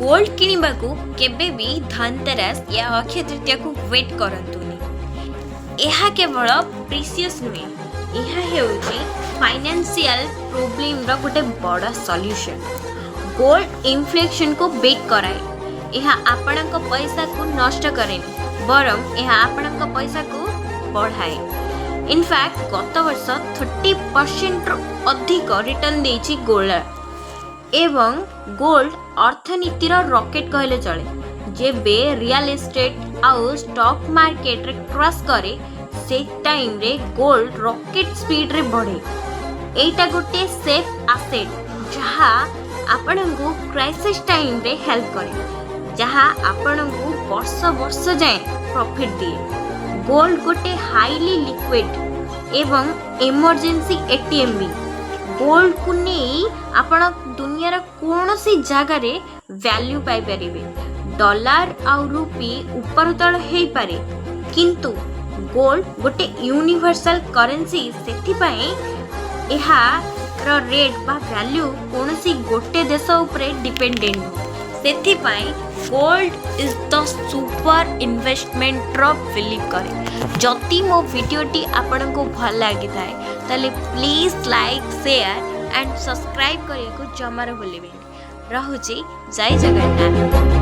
Gold କିଣିବାକୁ କେବେ ବି ଧନତେରସ ୟା ଅକ୍ଷୟ ତୃତୀୟାକୁ wait କରନ୍ତୁନି। ଏହା କେବଳ ପ୍ରିସିୟସ୍ ନୁହେଁ, ଏହା ହେଉଛି ଫାଇନାନ୍ସିଆଲ ପ୍ରୋବ୍ଲେମର ଗୋଟେ ବଡ଼ ସଲ୍ୟୁସନ୍। ଗୋଲ୍ଡ ଇନଫ୍ଲେସନକୁ ବିଟ୍ କରାଏ। ଏହା ଆପଣଙ୍କ ପଇସାକୁ ନଷ୍ଟ କରେନି, ବରଂ ଏହା ଆପଣଙ୍କ ପଇସାକୁ ବଢ଼ାଏ। ଇନଫ୍ୟାକ୍ଟ, ଗତ ବର୍ଷ 30%ରୁ ଅଧିକ ରିଟର୍ନ ଦେଇଛି ଗୋଲ୍ଡ। ଏବଂ ଗୋଲ୍ଡ ଅର୍ଥନୀତିର ରକେଟ୍ କହିଲେ ଚଳେ। ଯେବେ ରିଅଲ ଏଷ୍ଟେଟ୍ ଆଉ ଷ୍ଟକ୍ ମାର୍କେଟରେ କ୍ରାସ୍ କରେ, ସେ ଟାଇମ୍ରେ ଗୋଲ୍ଡ ରକେଟ୍ ସ୍ପିଡ଼ରେ ବଢ଼େ। ଏଇଟା ଗୋଟେ ସେଫ୍ ଆସେଟ୍, ଯାହା ଆପଣଙ୍କୁ କ୍ରାଇସିସ୍ ଟାଇମ୍ରେ ହେଲ୍ପ କରେ, ଯାହା ଆପଣଙ୍କୁ ବର୍ଷ ବର୍ଷ ଯାଏଁ ପ୍ରଫିଟ୍ ଦିଏ। ଗୋଲ୍ଡ ଗୋଟେ ହାଇଲି ଲିକ୍ୱିଡ୍ ଏବଂ ଏମର୍ଜେନ୍ସି ଏଟିଏମ୍ ବି। ଗୋଲ୍ଡକୁ ନେଇ ଆପଣ ଦୁନିଆର କୌଣସି ଜାଗାରେ ଭ୍ୟାଲ୍ୟୁ ପାଇପାରିବେ। ଡଲାର ଆଉ ରୁପି ଉପର ତଳ ହେଇପାରେ, କିନ୍ତୁ ଗୋଲ୍ଡ ଗୋଟେ ୟୁନିଭର୍ସାଲ କରେନ୍ସି। ସେଥିପାଇଁ ଏହାର ରେଟ୍ ବା ଭ୍ୟାଲ୍ୟୁ କୌଣସି ଗୋଟେ ଦେଶ ଉପରେ ଡିପେଣ୍ଡେଣ୍ଟ ନୁହଁ। ସେଥିପାଇଁ ଗୋଲ୍ଡ is the super ଇନଭେଷ୍ଟମେଣ୍ଟର ବିଲିଭ୍ କରେ। ଯଦି ମୋ ଭିଡ଼ିଓଟି ଆପଣଙ୍କୁ ଭଲ ଲାଗିଥାଏ, ତାହେଲେ please like, share and subscribe କରିବାକୁ ଜମାରୁ ଭୁଲିବେନି। ରହୁଛି, ଜୟ ଜଗନ୍ନାଥ।